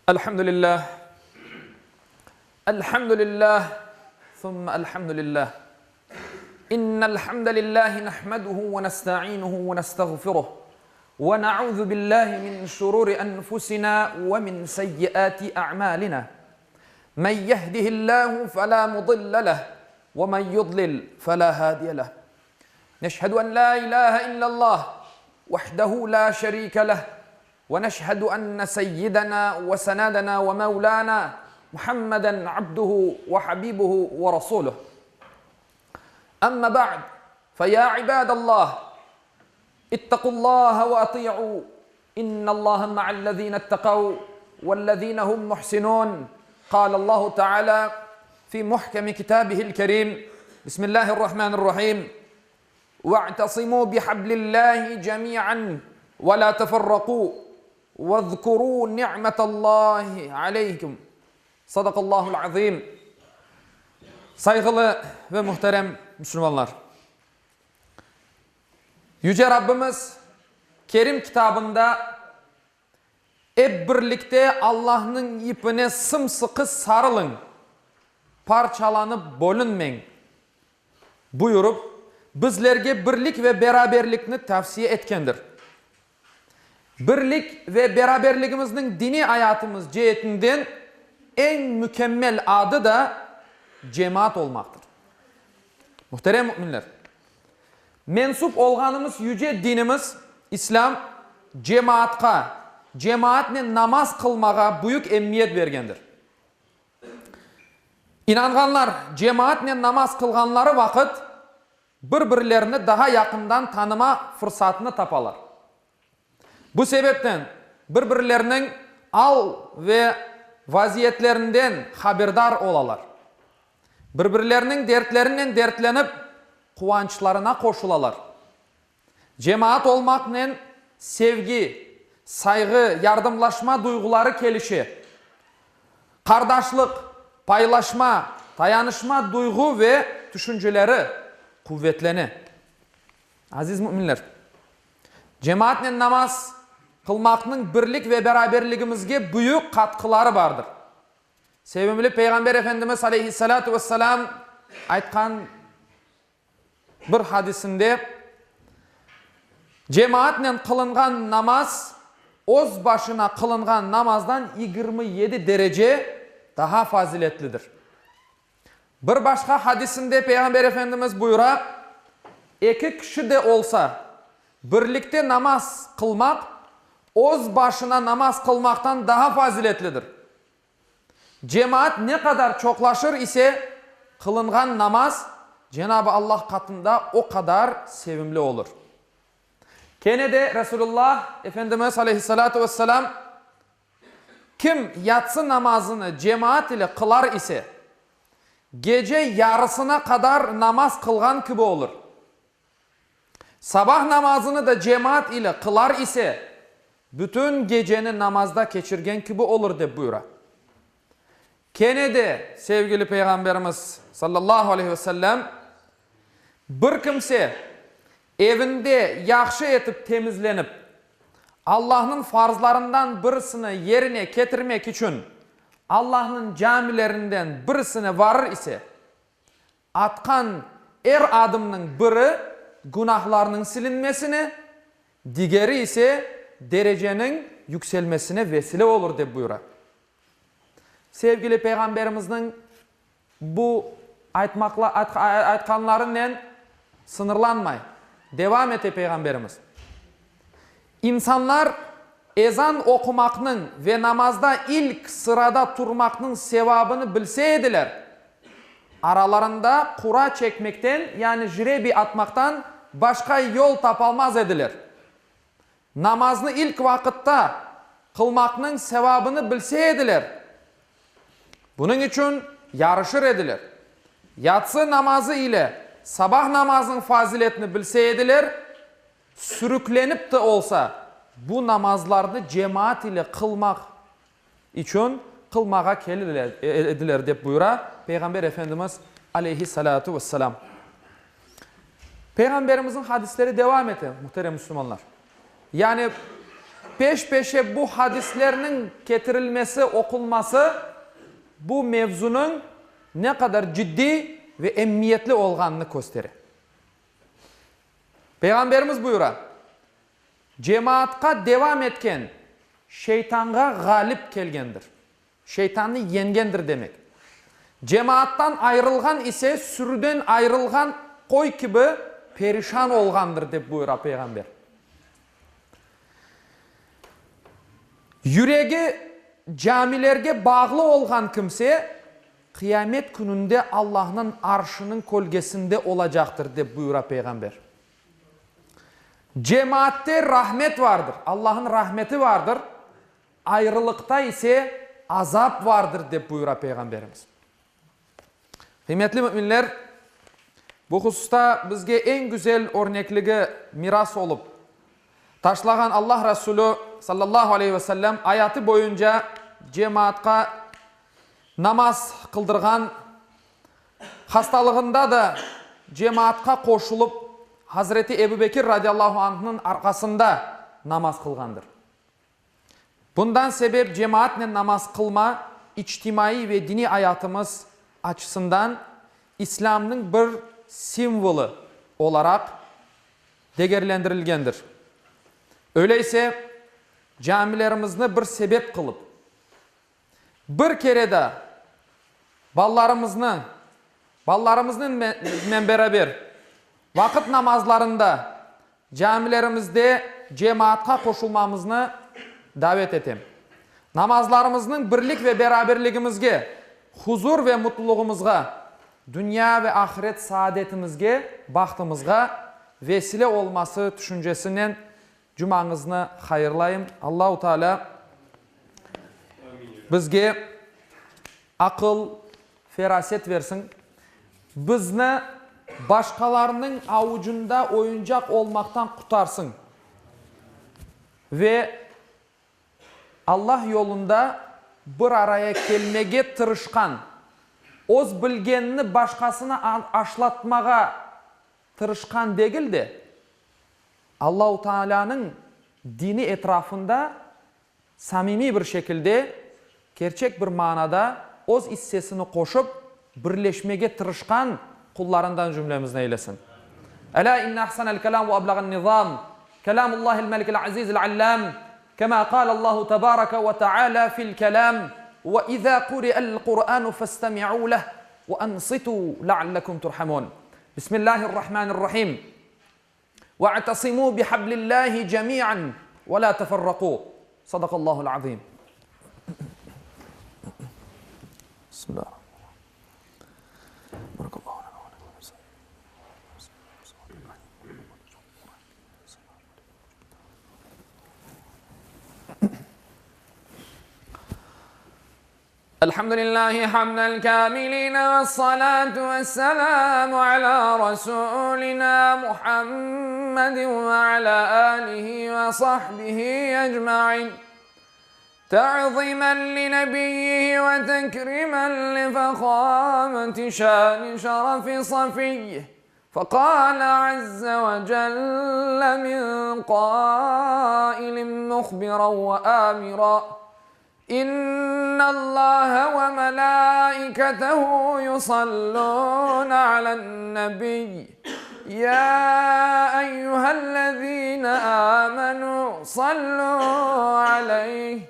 الحمد لله الحمد لله ثم الحمد لله إن الحمد لله نحمده ونستعينه ونستغفره ونعوذ بالله من شرور أنفسنا ومن سيئات أعمالنا من يهده الله فلا مضل له ومن يضلل فلا هادي له نشهد أن لا إله إلا الله وحده لا شريك له ونشهد أن سيدنا وسندنا ومولانا محمدا عبده وحبيبه ورسوله أما بعد فيا عباد الله اتقوا الله وأطيعوا إن الله مع الذين اتقوا والذين هم محسنون قال الله تعالى في محكم كتابه الكريم بسم الله الرحمن الرحيم واعتصموا بحبل الله جميعا ولا تفرقوا واذكروا نعمة الله عليكم صدق الله العظيم Sayğılı ve muhterem Müslümanlar! Yüce Rabbimiz Kerim kitabında Ep birlikte Allahnıñ ipine sımsıqı sarılıñ, parçalanıp bölünmeñ, buyurıp, bizlerge birlik ve beraberlikni tavsiye etkendir. Birlik ve beraberligimizniñ diniy ayatımız ceetinden eñ mükemmel adı da cemaat olmaqtır. Muhterem müminler! Mensup olğanımız yüce dinimiz, İslâm, cemaatqa, cemaatnen namaz qılmağa büyük emmiyet bergendir. İnanğanlar cemaatnen namaz qılğanları vaqıt bir-birlerini daha yaqından tanıma fırsatını tapalar. Bu sebepten bir-birleriniñ al ve vaziyetlerinden haberdar olalar. Bir-birleriniñ dertlerinen dertlenip, quvançlarına qoşulalar. Cemaat olmaqnen sevgi, sayğı, yardımlaşma duyğuları kelişe. Qardaşlıq, paylaşma, tayanışma duyğu ve tüşünceleri quvetlene. Aziz müminler! Cemaatnen namaz qılmaqnıñ birlik ve beraberligimizge büyük qatqıları bardır. Sevimli Peyğamber Efendimiz aleyhissalâtu vesselâm aytqan bir hadisinde, Cemaatnen qılınğan namaz öz başına qılınğan namazdan 27 derece daha faziletlidir. Bir başqa hadisinde Peyğamber Efendimiz buyura, Eki kişi de olsa, birlikte namaz qılmaq, öz başına namaz qılmaqtan daha faziletlidir. Cemaat ne qadar çoqlaşır ise, qılınğan namaz Cenab-ı Allah qatında o qadar sevimli olur. Kene de Resulullah Efendimiz aleyhissalâtu vesselâm, Kim yatsı namazını cemaat ile qılar ise, gece yarısına qadar namaz qılğan kibi olur. Sabah namazını da cemaat ile qılar ise, bütün geceni namazda keçirgen kibi olur, dep buyura. Kene de sevgili Peyğamberimiz, sallallahu aleyhi ve sellem, Bir kimse evinde yahşı etip temizlenip, Allahnıñ farzlarından birisini yerine ketirmek içün Allahnıñ camilerinden birisine varır ise, atqan er adımnıñ biri günahlarnıñ silinmesine, digeri ise dereceniñ yükselmesine vesile olur, dep buyura. Sevgili Peyğamberimizniñ Bu aytqanlarınen sıñırlanmay, devam ete Peyğamberimiz. İnsanlar ezan oqumaqnıñ ve namazda ilk sırada turmaqnıñ sevabını bilse ediler, aralarında qura çekmekten, yani jrebiy atmaqtan başqa yol tapalmaz ediler. Namaznı ilk vaqıtta qılmaqnıñ sevabını bilse ediler, bunıñ içün yarışır ediler. Yatsı namazı ile sabah namazınıñ faziletini bilse ediler, sürüklenip de olsa, bu namazlarnı cemaat ile qılmaq içün qılmağa kelir ediler, dep buyura Peyğamber Efendimiz aleyhi-salâtu ve-selâm. Peyğamberimizniñ hadisleri devam ete, muhterem müslümanlar. Yani. Peş-peşe bu hadislerniñ ketirilmesi, oqulması bu mevzunıñ ne qadar ciddiy ve emmiyetli olğanını köstere. Peyğamberimiz buyura, Cemaatqa devam etken şeytanğa ğalip kelgendir. Şeytannı yeñgendir demek. Cemaattan ayırılğan ise sürüden ayırılğan qoy kibi perişan olğandır, dep buyura Peyğamber. Yüregi camilerge bağlı olğan kimse Qıyamet kününde Allahnıñ Arşınıñ kölgesinde olacaqtır, dep buyura Peyğamber. Cemaatte rahmet vardır, Allahnıñ rahmeti vardır, ayrılıqta ise azap vardır, dep buyura Peyğamberimiz. Qıymetli müminler, bu hususta bizge eñ güzel örnekligi miras olıp taşlağan Allah Rasulü, sallallahu aleyhi ve sellem, ayatı boyunca cemaatqa namaz qıldırğan, hastalığında da cemaatqa qoşulıp, Hazreti Ebu Bekir radiyallahu anhnıñ arqasında namaz qılğandır. Bundan sebep cemaatnen namaz qılma içtimaiy ve diniy ayatımız açısından İslâmnıñ bir simvolı olaraq degerlendirilgendir. Öyleyse, camilerimizni bir sebep qılıp, Bir kere da balalarımıznı, balalarımıznen beraber vaqıt namazlarında camilerimizde cemaatqa qoşulmamıznı davet etem. Namazlarımıznıñ birlik ve beraberligimizge, huzur ve mutluluğımızğa, dünya ve ahiret saadetimizge, bahtımızğa vesile olması tüşüncesinen Cumañıznı hayırlayım. Allahu Teala bizge aqıl, feraset versin. Bizni başqalarınıñ avucunda oyuncaq olmaqtan qutarsın ve Allah yolunda bir araya kelmege tırışqan, öz bilgenini başqasına aşlatmağa tırışqan degil de, Allahu Taalânıñ dini etrafında samimiy bir şekilde, kerçek bir manada öz issesini qoşıp, birleşmege tırışqan qullarından cümlemizni eylesin. Elâ inne ahsanel kelâm ve eblağen nizâm, kelâmullâhil melikil azîzil allâm, kemâ kâlellâhu tebâreke ve teâlâ fil kelâm, ve izâ kuri'el Kur'ânu festemi'û leh ve ansitû leallekum turhamûn. Bismillâhirrahmânirrahîm. Ve'tesimu bihablillahi cemi'an ve la teferraku. Sadakallahul azim. Bismillah. Elhamdülillahi hamdel kâmiline vessalâtu vesselâmu alâ rasûlinâ Muhammedin ve alâ âlihi ve sahbihi ecmaîn. Te'zîmen li nebiyyihi ve tekrimen li fehâmeti şâni şerefi safiyyih. Fekâle azze ve celle min kâilin muhbiran ve âmira, İnnallâhe ve melâiketehu yusallûne alen-nebiy, yâ eyyühellezîne âmenû sallû aleyh,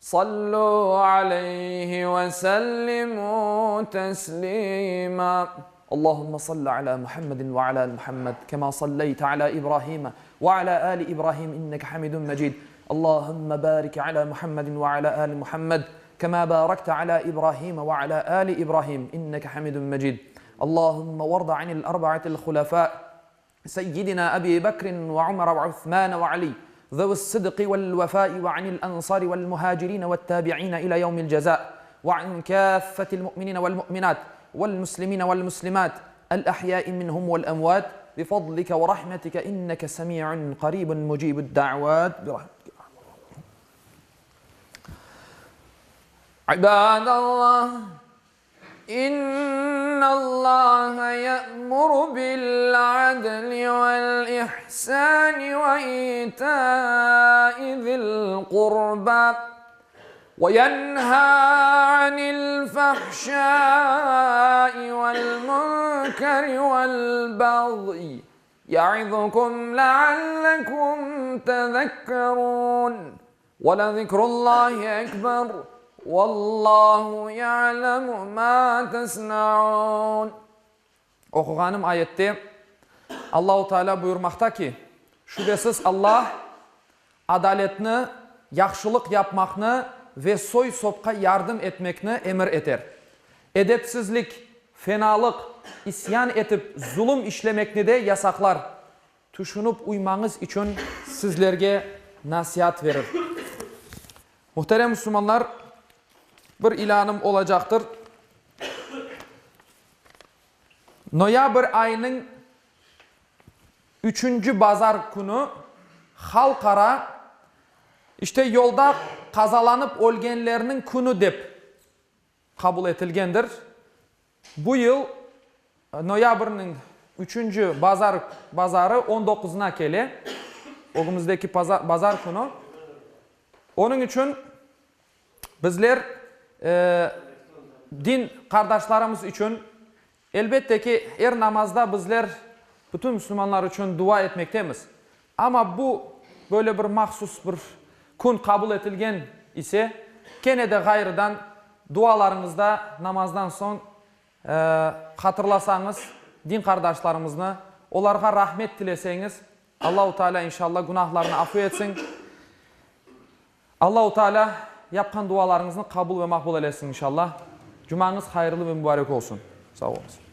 sallû aleyhi ve sellimû teslîmâ. Allahümme salli alâ Muhammedin ve alâ ali Muhammed, kemâ salleyte alâ İbrahîme ve alâ âli İbrahîm inneke hamidun mecîd. Allahümme bârik alâ Muhammedin ve alâ âli Muhammed, kemâ bârekte alâ İbrahîme ve alâ âli İbrahîm inneke hamidun mecîd. Allahümme varda anil erba'atil hulefâ, seyyidina Ebî Bekrin ve Umer ve Uthmâne ve Alî, zevi's-sıdqi vel-vefâi ve anil ensâri vel-muhâcirîne ve't-tâbi'îne ilâ yevmil cezâ ve an kâffetil mu'minîne vel-mu'minât vel-muslimîne vel-muslimât el-ahyâi minhum vel-emvât bifadlike ve rahmetike inneke semî'un qarîbun mucîbud-da'vât birahmetike ya erhamer râhimîn. İbâdallah! İnnallaha ye'muru bil-'adli vel-ihsani ve ita'i zil-qurba ve yenha 'anil-fahşa'i vel-münkeri vel-bagyi ye'izukum le'allekum tezekkerun. Ve lezikrullahi ekber, vallahu ya'lemu ma tesnaun. Oquğanım ayette Allahu Teala buyurmaqta ki, Şübesiz Allah adaletni, yahşılıq yapmaqnı ve soy-sopqa yardım etmekni emir eter. Edepsizlik, fenalıq, isyan etip zulum işlemekni de yasaqlar. Tüşünip uymañız içün sizlerge nasiat verir. Muhterem müslümanlar, bir ilânım olacaqtır. Noyabr ayınıñ üçünci bazar künü halqara, işte, yolda qazalanıp ölgenlerniñ künü dep qabul etilgendir. Bu yıl noyabrniñ üçünci bazar bazarı on doquzına kele, ögümizdeki bazar künü. Onıñ içün bizler din qardaşlarımız içün, elbette ki, er namazda bizler bütün müslümanlar içün dua etmektemiz. Amma bu böyle bir mahsus bir kün qabul etilgen ise, kene de ğayrıdan dualarıñızda namazdan soñ hatırlasañız din qardaşlarımıznı, olarğa rahmet tileseñiz, Allahu Teala inşallah günahlarını afu etsin. Allahu Teala yapqan dualarıñıznı qabul ve maqbul eylesin inşallah. Cumañız hayırlı ve mübarek olsun. Sağ oluñız.